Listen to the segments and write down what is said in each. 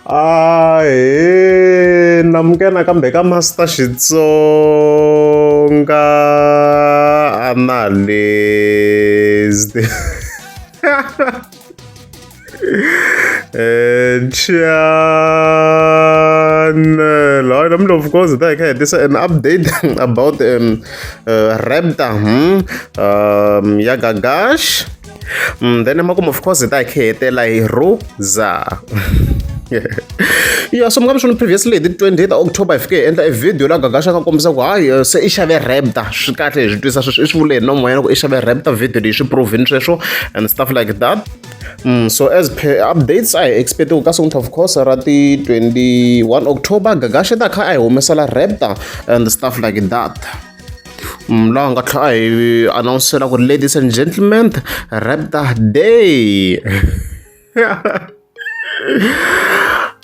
Ahee namukela nakambe ka Master Xitsonga Analyst channel hayi namuntlha of course hi ta hi kha hi tisa an update about Raptor ya Gagash. Then emakumu of course hi ta hi kha hi hetela hi Rosa. Ya so mi nga mi swona previously hi ti 28 October hi fike hi endla e video la Gagash a nga kombisa ku hayi se i xave Raptor swi kahle hi swi twisa sweswo i swi vule hi nomo wa yena ku i xave Raptor video leyi swi prove-ini sweswo and stuff like that. So as per updates a hi expect ku ka Sonta of course ra ti 21 October Gagash i ta kha a hi humesela Raptor and stuff like that. Laha nga tlhela a hi announce-ela ku ladies and gentlemen Raptor day.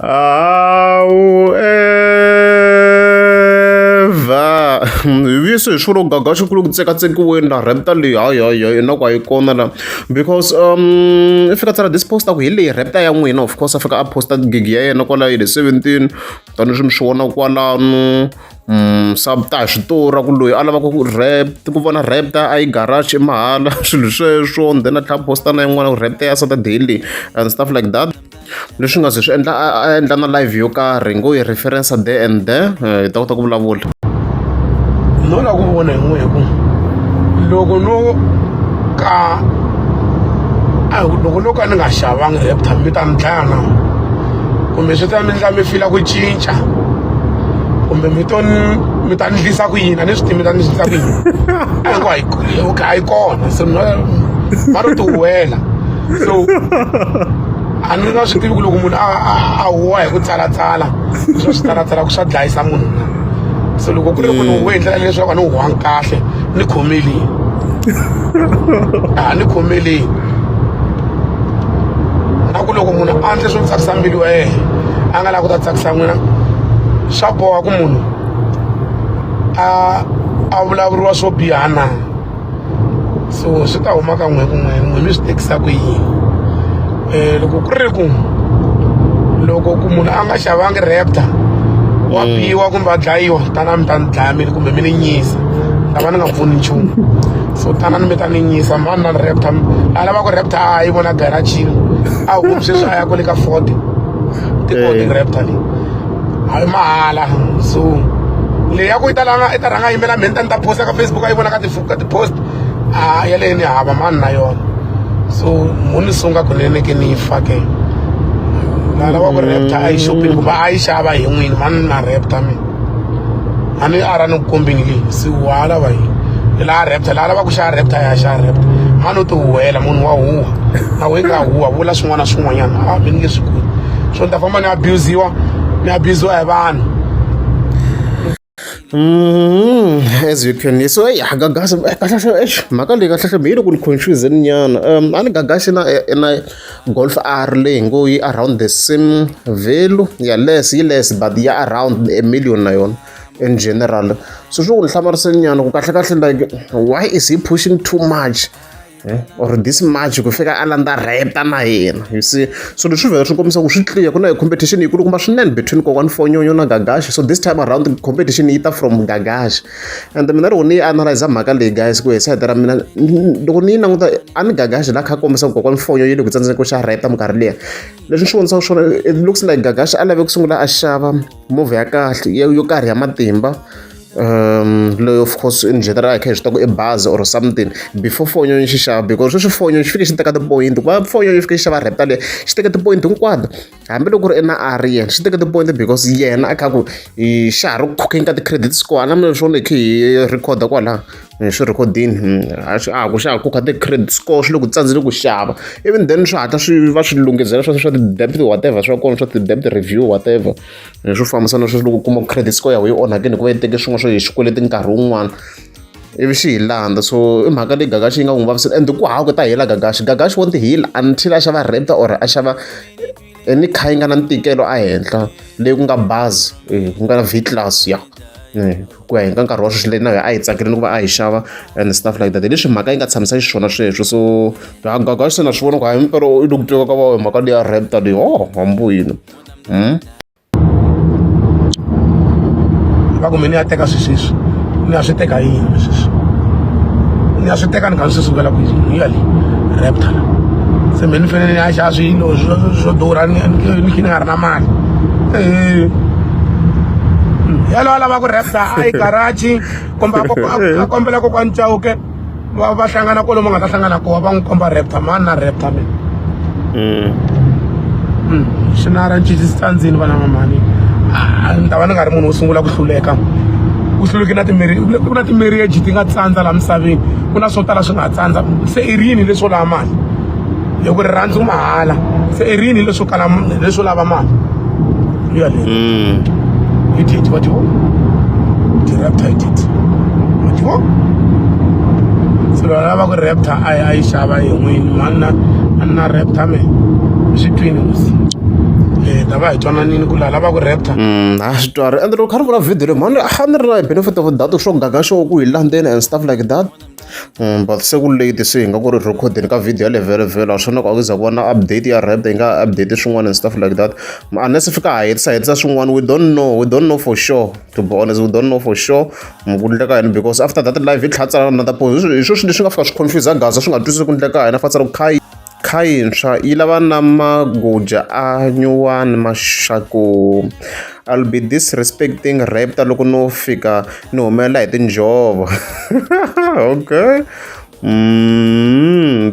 However, hi vuye se hi swi vona ku Gagash ku le ku tsekatsekiweni la Raptor leyi hayi hayi hayi ingaku a yi kona la because i fika a tsala this post a ku hi leyi Raptor ya n'wina of course a fika a post-a gig ya yena kwala hi the 17 tanihileswi mi swi vonaka kwalano. Swa ta hi switori ku loyi a lavaka ku rap ku vona Raptor a yi garage i mahala swilo sweswo and then a tlhela a post-a na yin'wana ku Raptor ya Saturday leyi and stuff like that. Leswi nga ze swi endla a endla na live yo karhi ngo yi reference there and there hi ta kota ku vulavula. No lava ku vona hi n'we ku loko no ka a loko no ka ni nga xavanga Raptor mi ta ni dlaya na kumbe swi ta mi endla mi fila ku cinca kumbe mi to mi ta ni ndlisa ku yini a ni swi tivi mi ta ni ndlisa ku yini a hi ngo a yi okay a yi kona se va ro ti huwela so a ni nga swi tivi ku loko munhu a huwa hi ku tsalatsala swa swi tsalatsala ku swa dlayisa munhu na so loko ku ri ku ni huwe hi ndlela leswaku a ni huwangi kahle ni khomeleni a ni khomeleni na ku loko munhu a endle swo tsakisa mbilu ya yena a nga lavi ku ta tsakisa n'wina swa boha ku munhu a a vulavuriwa swo biha na so swi ta huma ka n'we ku n'we n'we mi swi tekisa ku yini um loko ku ri ku loko ku munhu a nga xavangi Raptor wa biwa kumbe a dlayiwa tana mi ta ni dlaya mina kumbe mi ni nyisa ta va ni nga pfuni nchumu so tanani mi ta ni nyisa mani na Raptor a lava ku Raptor a yi vona garachini a humi sweswi a ya kwale ka Ford tiko ti-Raptor leyi a yi mahala so leyi ya ku yi ta langa i ta rhanga yimela mheni ta ni ta posta ka Facebook a yi vona ka ti ka ti-post a yaleyo ni hava mani na yona so mo ni sunga kunene ke ni fa ke la lava ku Raptor a yi xopeni kumbe a yi xava hi n'wini mani na Raptor mina a ni a ra ni ku kombini leyi se wa lava yi laha Raptor laha lava ku xava Raptor ya xava Raptor mani u ti huwela munhu wa huwa na we nga huwa vula swin'wana na swin'wanyana a mi ni nge swi koti so ni ta famba ni abusiwa ni abusiwa hi vanhu. As you can so eyi Gagashi kahlekahle eish mhaka leyi kahlekahle mi yi le ku ni confuse-ni nyana a ni Gagashi na na Golf R leyi ngo yi around the same value ya less yi less but ya around a million na yona in general so swi ku ni hlamarise nyana ku kahlekahle like why is he pushing too much or this much ku fika a landza Raptor na yena you see so leswi vhela swi kombisa ku swi clear ku na competition yi kulukumba swinene between Kokwani Fonyonyo na Gagash so this time around competition yi ta from Gagash and mina loko ni yi analyze mhaka leyi guys ku hi sayiti ra mina loko ni yi languta a ni Gagash la kha kombisa ku Kokwani Fonyo yi le ku tsandzeni ku xa Raptor minkarhi liya leswi swi vonisaka swona it looks like Gagash a lave ku sungula a xava movha ya kahle yo karhi ya matimba loyi of course in general hi kha hi swi tiva ku i bazi or something before Fonyonyo xi xava because sweswi Fonyonyo xi fike xi teka ti-point ku va Fonyonyo xi fike xi xava Raptor leyi xi teke ti-point hinkwato hambiloko ku ri i na R yena xi teke ti-point because yena a kha ku xa ha ri ku khokeni ka ti-credit score a na mina swona hi kha hi record kwalaha swi rhekhodini a ha ku xa ha khokha ti-credit score swi le ku tsandzeni ku xava even then swi hatla swi va swi lunghizela swa swa ti-debt whatever swa kona swa ti-debt review whatever swo fambisana sweswo loko u kuma credit score ya wena yi onhakile hikuva yi teke swin'wana swo hi xikweleti nkarhi wun'wana ivi xi hi landza so i mhaka leyi Gagashi yi nga n'wi vavisela and ku hava ku ta hela Gagashi Gagashi won't heal until a xava Raptor or a xava any kha yi nga na ntikelo a henhla leyi ku nga bazi ku nga na V class ya ku ya hi ka nkarhi wa sweswi leyi na yona a yi tsakeleni ku va a yi xava and stuff like that hi leswi mhaka yi nga tshamisa xiswona sweswo so Gagashi se na swi vona ku hayi mpela i le ku tweka ka va mhaka leya Raptor leyi oh hambi yini. Va ku mina ni ya teka swisweswi ni ya swi teka yini sweswi ni ya swi teka ni kha ni swi sukela kwihi ya le Raptor se mina ni fanele ni ya xava swilo swo durha ni ni kha ni nga ri na mali yalowo a lava ku Raptor a yi garage kumbe a kombela kokwani Chauke va va hlangana kwalomu nga ta hlangana kona va n'wi komba Raptor mani na Raptor mina. Xinara ncece xi tsandzini vana va mhani ni ta va ni nga ri munhu wo sungula ku hluleka ku hluleke na ku na ti-marriage ti nga tsandza laha misaveni ku na swo tala swi nga tsandza se i ri yini leswo lava mali hi ku rirhandzu mahala se i ri yini leswo kala leswo lava mali yaleyo hi did what you ti-Raptor hi did what you se loko lava ku Raptor a yi a yi xava hi n'wini mani na a ni na Raptor me swi twini musi ta va hi twananini ku laha lava ku Raptor. A swi twari ende loko kha ri vona video leyi mhani a ni ri na benefit of doubt swo gaga xo ku hi landzeni and stuff like that. But se ku late se hi nga ku ri rhekhodeni ka video yaleyo vhelovhelo a swi na ku a ku za ku va na update ya Raptor yi nga update swin'wana and stuff like that unless fika ha hetisa hetisa swin'wana we don't know, we don't know for sure, to be honest, we don't know for sure ku endleka yini because after that live yi tlhela tsala another post hi swo swilo leswi nga fika swi confuse Gaza swi nga twisisi ku endleka yini a fa tsala ku kha kha yintshwa yi lava na magoja a nyuwani maxaku I'll be disrespecting Raptor loko no fika ni humelela hi tinjhovo okay.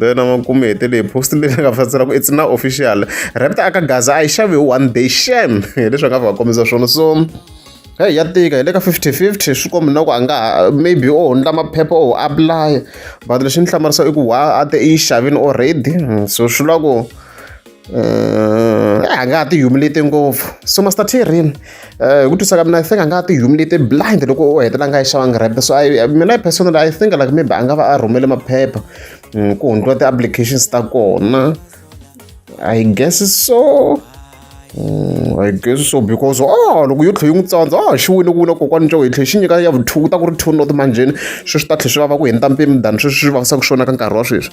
Then amakumu hi hetele hi post leyi nga fatsela ku it's now official Raptor aka Gaza a yi xavi hi one day shame hi leswi a nga fika kombisa swona so hey ya tika hi le ka 50-50 swi kombi na ku a nga ha maybe o hundla maphepha o apply but lexi ni hlamarisa i ku wa a te i yi xavini already so swi vula ku a nga ha ti humiliate ngopfu so Master T rini hi ku twisa ka mina I think a nga ha ti humiliate blind loko o hetelela a nga yi xavanga Raptor so I mina personally I think like maybe a nga va a rhumele maphepha ku hundliwa ti-applications ta kona I guess so. I guess so because ah loko yo tlhela yi n'wi tsandza ah xi wile ku wina kokwani Nxowe hi tlhela xi nyika ya vu-two ku ta ku ri two not manjheni sweswi ta tlhela swi vava ku hundza mpimo than sweswi swi vavisaka swona ka nkarhi wa sweswi.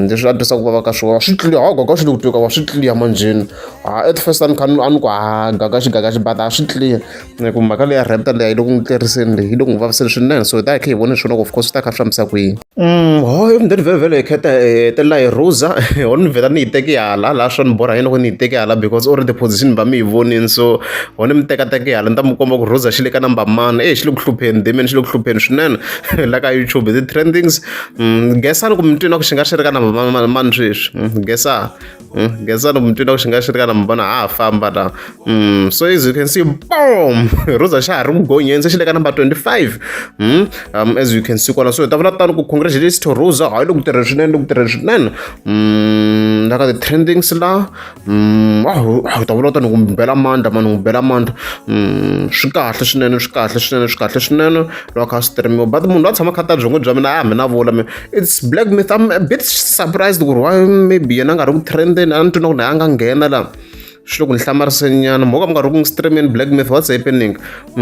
Leswi a twisaka ku vava ka swona swi clear ha Gagashi le ku tweni ka swi clear manjheni ha at first a ni kha ni a ni ku ha Gagashi Gagashi but a swi clear hi ku mhaka leya Raptor leyi a yi le ku n'wi tleriseni leyi yi le ku n'wi vaviseni swinene so hi ta hi kha hi vona swona ku of course swi ta kha swi fambisa ku yini. Ho then vhele vhele hi kheta hi hetelela hi rhuza ho ni vhela ni yi teki hala laha swa ni borha yini loko ni yi teki hala because already position va mi yi vonini so ho ni mi tekateki hala ni ta mi komba ku rhuza xi le ka number mani e xi le ku hlupheni demeni xi le ku hlupheni swinene la ka YouTube ti-trendings gesani ku mi twi na ku xi nga xi ri ka number mani sweswi gesa. Ngenzani ku mi twina ku xi nga xi ri ka number ha ha famba la. So as you can see, boom! Rosa xa ha ri ku gonyeni se xi le ka number 25. As you can see kwala so hi ta vula tano ku congratulations to Rosa hayi le ku tirheni swinene le ku tirheni swinene. La ka ti-trendings la hi ta vula tano ku n'wi bela mandla mani n'wi bela mandla. Swi kahle swinene swi kahle swinene swi kahle swinene loko a kha a stream-iwa but munhu loyi a tshama a kha a ta byongo bya mina a mina vula mina it's Black Myth. I'm a bit surprised ku ri why maybe yena a nga ri ku trendeni a ni twi na ku na a nga nghena la swi le ku ni hlamariseni nyana mo ka mi nga ri ku streameni Black Myth, what's happening?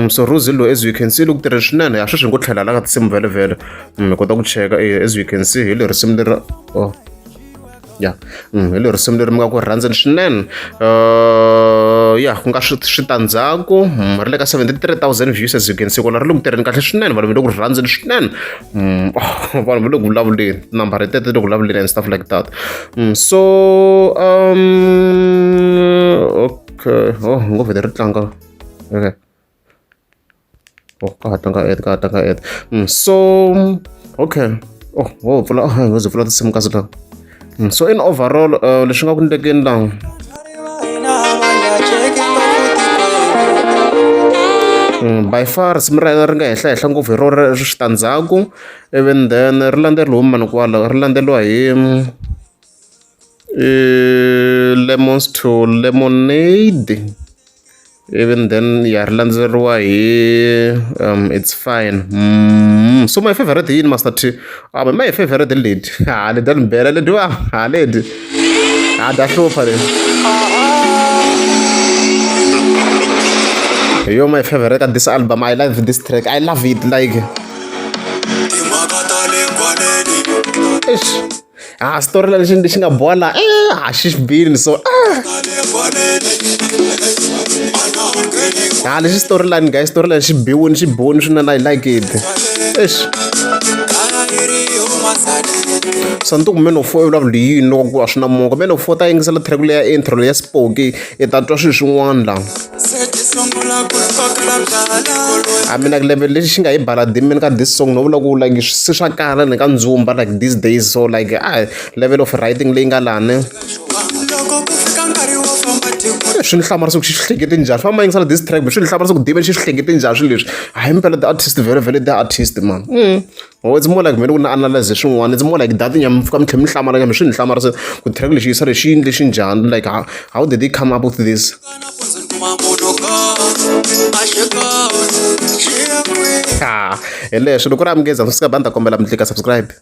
So Rosie lo as you can see loko tirhe swinene ya sweswi hi ngo tlhela la ka tinsimu vhele vhele hi kota ku cheka as you can see hi le risimu leri oh ya hi le risimu leri mi nga ku rhandzeni swinene ya ku nga switandzhaku ri le ka 73,000 views as you can see kona ri le ku tirheni kahle swinene vanhu va le ku rhandzeni swinene vanhu va le ku vulavuleni tinambara teto le ku vulavuleni and stuff like that. So okay oh ngo vhele ri tlanga okay oh ka ha tlanga ad ka ha tlanga ad. So okay oh wo pfula oh ngo ze pfula tinsimu kasi la. So in overall leswi nga ku ndlekeni la by far risimu ra yena ri nga henhla henhla ngopfu hi rona switandzhaku even then ri landzeriwa hi mani kwala ri landzeriwa hi lemons to lemonade even then ya ri landzeriwa hi it's fine. So my favorite yini Master T my favorite hi leti ha leti ta ni bela letiwa ha leti ha ta hlupha leti hi yo my favorite ka this album. I love this track, I love it like eish. Ah, story lexi lexi nga boha la Ah, xi bini so ah. Ah, lexi storyline guys, storyline xi biwini xi biwini swinene, I like it. Eish. Santuku man of four i vulavula hi yini loko ku a swi na mongo. Man of four ta yingisela track leya intro leya Spoki i ta twa swilo swin'wana la. I mean like level lexi xi nga hi baladini mina ka this song no vula ku like se swa kala ni ka ndzumba like these days so like ah level of writing leyi nga lani swi ni hlamarisa ku xi swi hlekete njhani famba yingisela this track swi ni hlamarisa ku dibe xi swi hlekete njhani swilo leswi hayi mpela the artist vele vele the artist man. Oh, it's more like mina ku na analyze swin'wana, it's more like that nyama mi fika mi tlhela mi hlamala nyama swi ni hlamarisa ku track lexi yisa lexi yini lexi njhani like how did he come up with this. Ha hi leswo loko ri amukeza swi ba ni ta kombela mi tlika subscribe.